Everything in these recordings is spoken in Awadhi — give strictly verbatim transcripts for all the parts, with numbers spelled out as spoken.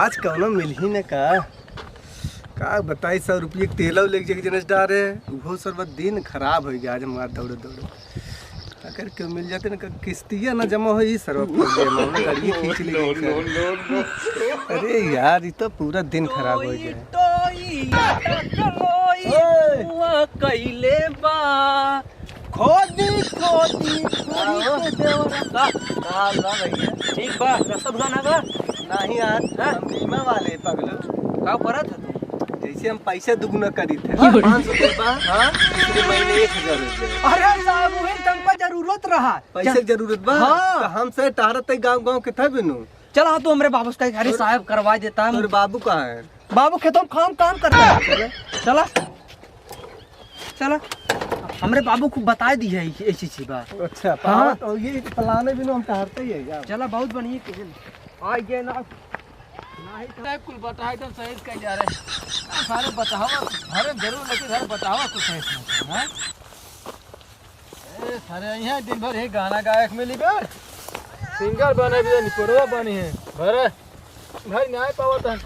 आज कौनो मिलही न का? का बताई, सौ रुपये के तेलौ लेके जाके जनस डारे, उहो सरवा दिन खराब होइ गया आज हमार दौड़े दौड़े। अगर केहू मिल जाते ना, क-, किस्तिया ना जमा होई, सरवा फंस गया, मामला गाड़िए खींच ले गई सर। अरे यार, ये तो पूरा दिन खराब होइ गया। टोई, टोई, ओए! हुआ कइले बा। खोदी, खोदी, खोदी आओ। के देवरा। का? का हाल बा भैया? ठीक बा, रसद गाना बा? नाही यार, हाँ? हम बीमा वाले पगलू। का करत है तू? जैसे हम पैसा दुगुना करी थे। हाँ? पाँच सौ देबा, हाँ? दूसरे महीने एक हजार हो जाए। अरे साहब, वही तुमको जरूरत रहा। पैसे चल। की जरूरत बा? हाँ। तो हमसे टहरत है गाँव गाँव के था बिनु। चला, हाँ, तू हमरे बाबू से कहे, अरे और साहब करवा देता हम। तोरे बाबू कहाँ है? बाबू खेतों में काम, काम करता है। चला। चला। चला, हमरे बाबू खूब बताए दी है ऐसी चीज बा। अच्छा, हाँ। पावत और ये फलाने बिनु हम टहरते ही है यार। चला, बहुत बढ़िया कहन। आ ये ना, नाही तो कुल बताए तो सही कह जा रहे। आ, सारे बतावा, घरे में जरूर लेकिन घर बतावा कुछ है इसमें, हाँ? ए, सारे यहाँ दिन भर ही गाना गायक मिली बे। सिंगर बने भी, निपोड़वा बनी है। भरे भाई, न्याय पावत है।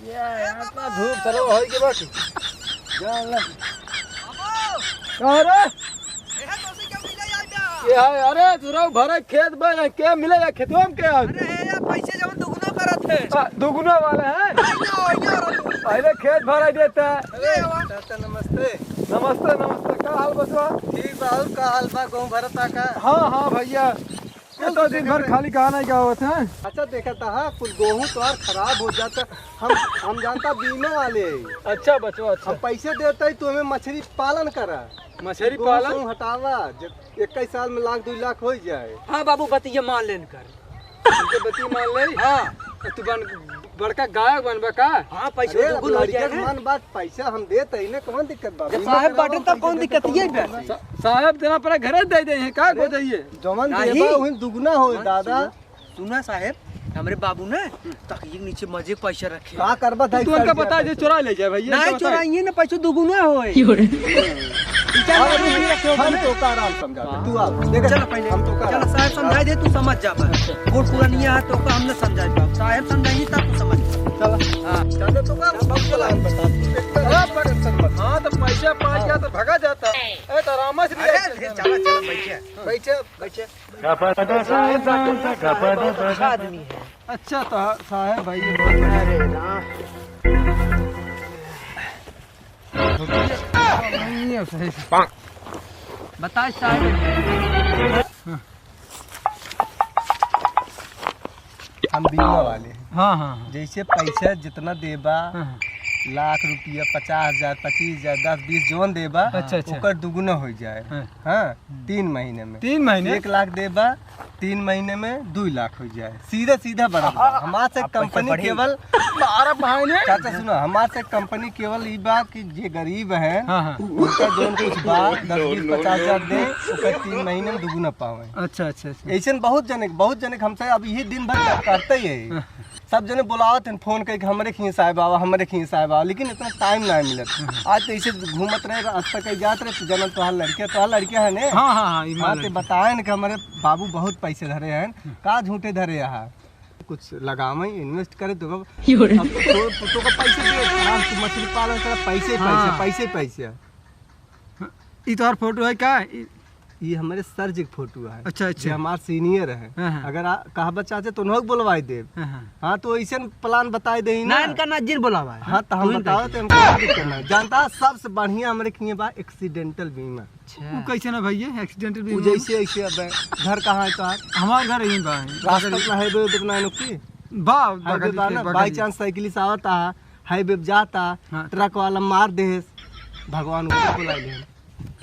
या, या, इतना धूप चलो होई के बाकी। जा ला। का रे? ये है, अरे, तुरौ भरे खेत बा, के मिले या खेतवा में के आज? अरे, ये पैसे जब दुगुना करत है। आ, दुगुना वाले हैं? अरे, खेत भरा देता है। अरे, चाचा, नमस्ते। नमस्ते, नमस्ते। का हाल बचवा? ठीक बा, और का हाल बा? गेहूं भरता का? हाँ, हाँ भैया, ये तो दिन भर खाली गाना ही गावत है। अच्छा, देखा था, हाँ, कुल गेहूं तोहार खराब हो जाता। हम, हम जानता बीमा वाले हैं। अच्छा बचवा, अच्छा। हम पैसे देते ही तू हमें मछली पालन करा। मछली गेहूं पालन? से हटावा, जब इक्कीस साल में लाख, दो लाख हो जाए। हाँ बाबू, बतिया मान लेन कर। तुमके बतिया मान ले? हाँ। तो तू बन, बड़का गायक बनबा का? हाँ, पैसा अरे, दुगुन हो लड़के जाए के ना। मन बात, पैसा हम देत ही ना, कौन दिक्कत बा? जब बीमा साहब करावा, बाटे तो पैसा कौन देत दिक्कत ही है? सा-, साहब देना पड़ा, घरे दे दे हैं, का अरे, को जाइए? जवन नहीं। देबा, वही दुगुना होए, हाँ, दादा। सुना, सुना साहब, हमरे बाबू ने तकिए के नीचे मजे के पैसा रखे। का करबा, तू उनका बता दे, चोरा ले जाए भैया, नहीं, चोराइए ना, पैसा दुगुना होए। अरे, हम तो का आराम समझा दे, तू आ, देख, चल पहले, हम तो का चल, आराम। साहब समझाई दे, तू समझ जा बस। बूढ़ पुरानिया है, तो का हम न समझाई पाओ। साहब समझाइए, तब तू समझ। चल। हाँ। चल, तो का हम चला। हाँ, बस। हाँ, तो पैसा पा गया तो भगा जाता। ए, तो आराम से अरे, ले चला, चला, बैठिए। बैठिए। बैठिए। साहब, साहब, साहब, अच्छा आदमी है। अच्छा, तो साहब भाई। अरे राम। नहीं है सही से। बताए साहब। हम बीमा वाले हैं। हाँ, हाँ, हाँ। जैसे पैसा जितना देबा, हाँ, हाँ। लाख रुपया, पचास हजार, पच्चीस हजार, दस, बीस, जौन देबा, अच्छा, अच्छा। ओकर दुगुना हो जाए। हाँ। हाँ, हम्म। तीन महीने में। तीन महीने? एक लाख देबा, तीन महीने में दुई लाख हो जाए, सीधा सीधा बराबर। हाँ, हमार से आप पैसा कंपनी बढ़े। केवल बारह महीने। चाचा सुनो, हमार से कंपनी केवल ई बा कि जे गरीब हैं, हाँ, हाँ। उनका जौन कुछ बा, दस, बीस, पचास हजार दे, ओकर तीन महीने में दुगुना पावे। अच्छा, अच्छा, अच्छा। ऐसन बहुत जने, बहुत जने हमसे अब यही दिन भर करते ही है। हाँ। सब जने बोलावत हैं फोन करके, "हमरे खिए साहब आवा, हमरे खिए साहब आवा," लेकिन इतना टाइम ना मिलत। हम्म। आज तो ऐसे घूमत रहे, रास्ता कहीं जात रहे, तो जनम तोहार लड़के, तोहार लड़के हैं ने? हाँ, हाँ, हाँ, ई हाँ, मालूम तो है। बताए न कि हमरे बाबू बहुत पैसे धरे हैं। हम्म। का झूठे धरे यहाँ? कुछ लगावे, इन्वेस्ट करे तो अब यो रे। अब तो, तो, तो का पैसे दे, आराम से मछली पालन कर, पैसे, हाँ। पैसे, पैसे, पैसे। ई तोहार फोटो है का? ई ई हमरे सर जी के फोटो है, अच्छा, अच्छा। जे हमार सीनियर है। हाँ, हाँ। अगर आ, कहबा चाचे तो उन्हों के बोलवाई देब। हाँ, हाँ। हाँ, तो ऐसन प्लान बताई देही ना। ना, इनका ना जिन बोलावा है। हाँ, तो हम उनका बताओ जिन। तो हमको कोई दिक्कत ना। जानता, सबसे बढ़िया हमरे किए बा एक्सीडेंटल बीमा। अच्छा। वो कैसे ना भैया, एक्सीडेंटल वो बीमा? जैसे ऐसे अब है। घर कहाँ है तोहार? हमार घर यहीं बा है। रास्ता बगल। ना हाईवे उतना है नुकी? बा, हाईवे बगल बा के, ना, बगल बाई में। चांस साइकिल से आवत आ, हाईवे पे जाता, हाँ। ट्रक वाला मार देस, भगवान ऊपर बुला ले।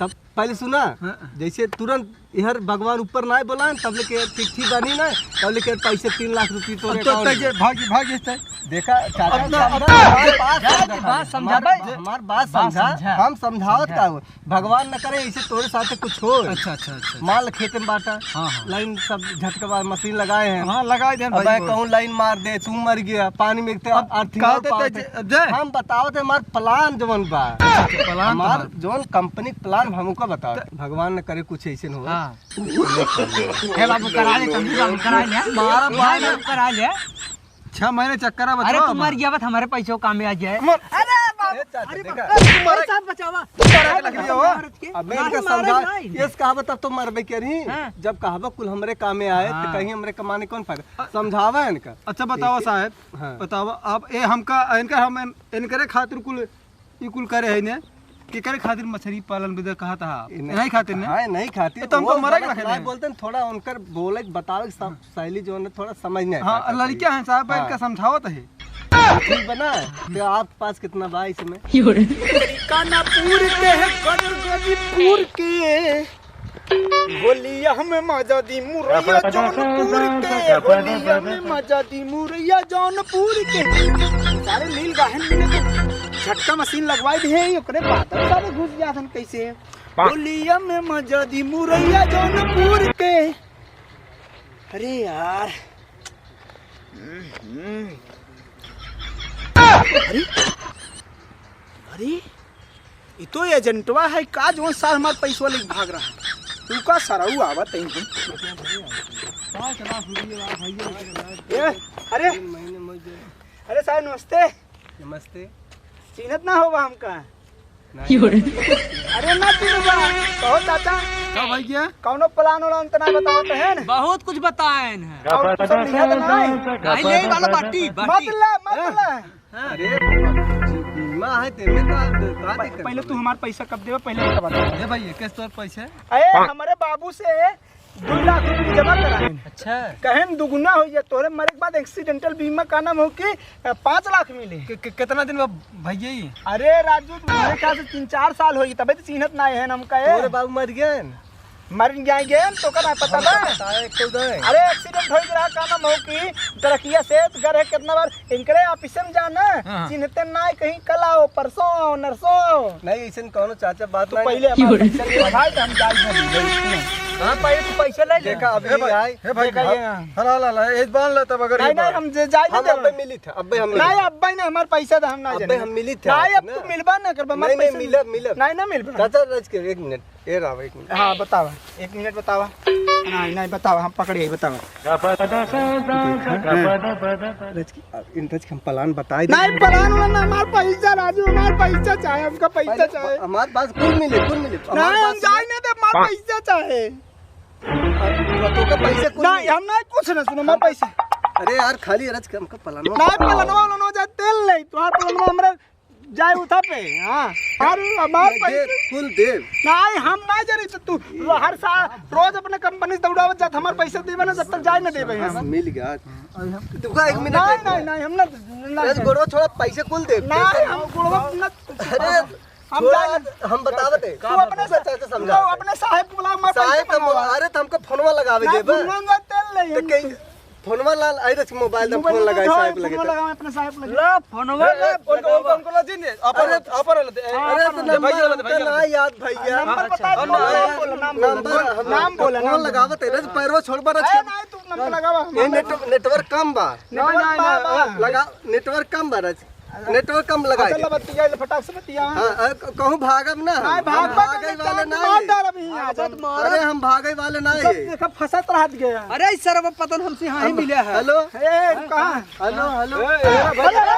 तब पहले सुना, हाँ। जैसे तुरंत इहर भगवान ऊपर ना बोलाएं, तब लेके चिट्ठी बनी ना, तब लेके पैसे तीन लाख रुपये तो अब तो account तक में। ये भागी, भागी तक। देखा चाचा, अपना, समझा, अपना, हमार बात जा, समझा, जा, बात हमार, समझा। हमार बात बात समझा, समझा। हम समझावत समझा। का हो? भगवान न करे ऐसे तोरे साथे कुछ हो। अच्छा, अच्छा, अच्छा, अच्छा। मान ल खेते में बाटा, हाँ, हाँ। लाइन सब झटके बाद मशीन लगाए हैं। हाँ, लगाए देन अब भाई मैं को। कहूँ लाइन मार दे, तू मर गया, पानी में ते अब अर्थिंग कहते पावत ते है। जे, जे। हम बतावत है हमार प्लान जवन बा। अच्छा, अच्छा, प्लान तो हमार है। जवन कंपनी प्लान हमको बताओ। त- भगवान न करे कुछ ऐसे न हो। हाँ। हे बाबू, करा ले, चंदू बाबू, करा ले। मारा हे बाबू, करा ले। छह महीने चक्कर है, अरे बचवा तू मर बा। गया, बस हमारे पैसों काम में आ जाए। मर। अरे बाप, ए, चाचा, अरे देखा। बाप, अरे साहब बचावा। तू मारा के लग लिया हो। मारत के। अब मैं इनका नहीं, मारे समझा, नहीं। ये कहा बता, तू मरबे के रही। हाँ। जब कहबा कुल हमरे काम में आए, तो हाँ। कहीं हमरे कमाने कौन फायदा? अ- समझावा इनका। अच्छा बताओ कैसे? साहब, हाँ। बताओ अब ए हमका, इनका हम इन-, इनकरे खातिर कुल ई कुल करे है ने, केकरे खातिर मछरी पालन बदे कहा था? ए, नहीं। नहीं खातिर ने? हाँ, नहीं खातिर। ए, तो हमको वो मरा के गलत रखे ना हैं। बोलते हैं, थोड़ा उनकर बोले, बतावे के सब शैली जो है, थोड़ा समझ नहीं हाँ, आता लड़कियां हैं साहब, हाँ। इनका समझावत है। ठीक बना, तो आपके पास कितना बा इसमें? कानापुर के है, गजरगजीपुर के। होलिया में मजा दी मुरैया जौनपुर के, होलिया में मजा दी मुरैया जौनपुर के। सारे लील गाहन मिले तो झटका मशीन लगवाई दे, ओकरे बाद सारे घुस जाथन कैसे। होलिया में मजा दी मुरैया जौनपुर के। अरे यार। अरे, अरे, ई तो एजेंटवा है का, जौन सार हमार पैसवा लेके भाग रहा है। तू का सरऊ आवत है हम। ए, अरे, अरे साहब नमस्ते। नमस्ते। चिन्हत ना होबा हमका? नहीं। अरे ना चिन्हबा। कहो चाचा। का भाई क्या? कौनो प्लान उलान तो ना बतावत है ना? बहुत कुछ बताएन है। और कुछ लिखत ना है? नहीं, नहीं वाला बाटी, बाटी। मत ले, मत ले। हाँ। अरे, बीमा है, तेमे का, का प-, दिक्कत पहले बा? तू हमार पैसा कब देबे, पहले ई बता। ए भाई, किस तोर पैसे? अरे, हमरे बाबू से दो लाख रुपये जमा कराए। अच्छा। कहेन दुगुना हो जाए, तोरे मरे के बाद एक्सीडेंटल बीमा का नाम हो कि, अ, पाँच लाख मिले। कि, कि, कितना दिन बा भैया ई? अरे राजू, तुम्हारे ख्याल से तीन चार साल होई, तबे तो चिन्हत ना है हमका, ए। तोरे बाबू मर गए? मर जाएंगे, तो का ना पता बा? पता है, खुद है। अरे, एक्सीडेंट हो गया, का नाम हो कि ट्रकिया से गर है, कितना बार इनकरे ऑफिस में जाना, हाँ, हाँ। चिन्हते ना, कहीं कल आओ, परसों आओ, नरसों आओ। नहीं, ऐसे कौनो चाचा बात तू नहीं। पहले हमारा पैसा ले भाई, तो हम जाए ना दीजिए। हाँ, पहले तू पैसा ले ले। देखा, अभी ए भाई, आए। ए भाई, देखा, ये हाँ। हला, हला, हला, एक बार ला तब अगर नहीं, एक नहीं, बार। हम जे जाए हम नहीं अब्बे देबे। मिली था, अब्बे हम नहीं, मिली। अब्बे नहीं, हमार पैसा तो हम ना अब्बे जाने। हम मिली था नहीं, आपसे अब ना। तू मिलबा ना करबा, हमार नहीं, नहीं, पैसा मिलब, मिलब। नहीं, ना मिलबा। चाचा, रच के, एक मिनट। ए राव, एक मिनट। हाँ, बतावा। एक मिनट बतावा। नहीं, नहीं, बतावा, हम पकड़िए, बतावा। रच के, अब इन रच के हम प्लान बताई दे। नहीं, प्लान वाला ना, हमार पैसा राजू, हमार पैसा चाहे, हमका पैसा पहले चाहे। हमार बात कुल मिले, कुल मिले। हमार नहीं, बात हम सुन। जाए ना दे, हमार पैसा चाहे। अब तो का पैसा कुल नहीं, मिले। हम नहीं कुछ ना सुनो, हमार पैसा। अरे यार, खाली रच के हमका प्लान नहीं, प्लान वाला ना जाए, तेल नहीं, तुम्हार प्लान हमरा जाए उठा पे, हाँ। अरे, हमार ये पैसा। दे, कुल दे। नहीं, हम नहीं जानी तो तू हर साल रोज अपने कंपनी से दौड़ावत जात, हमार पैसा देबे ना, जब तक जाए ना देबे हम। मिल गया। देखा, एक मिनट, नहीं, एक नहीं, मिनट। नहीं, हम ना, ना अरे, जाए। गोड़वा छोड़ा, पैसा कुल दे। नहीं, हम गोड़वा ना, अरे, हम छोड़ा, जाए ना। हम बतावत है। तू अपने तू सा-, चाचा समझा। तू अपने साहेब को बुलाओ, मैं साहेब पैसा का बोला, मंगवा। अरे, तो हमको फोनवा लगावे नहीं, देबे। फोनवा में तेल नहीं तो है। कहीं फोनवा लाल, आई रच मोबाइल दम मोबाइल फोन लगाई दम साहब लगे फोनवा तो। लगावे अपने साहब लगे। ला, फोनवा ए, ला, ए, उनको, उनको, उनको ला दीन दे। अपर, हाँ। अपर ला दे। ए, अरे, ए, तो ए, नंबर भैया ला दे, हमका भैया ला ना दे। याद भैया। नंबर अच्छा, बता दे, हाँ, नाम ना, बोला, नाम बोला। नंबर, हम नंबर बोला, फोन नंबर। लगावत है, रच पैरवा छोड़बा रच ए, के। नहीं, तू नंबर लगावा, ए, हमारा। नेट-, नेटवर्क कम बा। नहीं, नहीं, नहीं, नहीं। लगा, नेटवर्क कम बा रच। नेटवर्क कम लगाई अच्छा, दे। ला बतिया, ले फटाक से बतिया। हाँ, अ, क-, कहूँ भागब ना हम। नहीं, हम भागबा भागे नहीं, वाले जान ना मार है। डालब यहाँ से। अरे, हम भागे वाले ना जब है। देखा, फंसत रहत गया। अरे, ई सरवा पतन हमसे यहाँ ही हेलो, मिला है। हेलो। ए, कहाँ? Hello, hello. ए, ए, हेलो,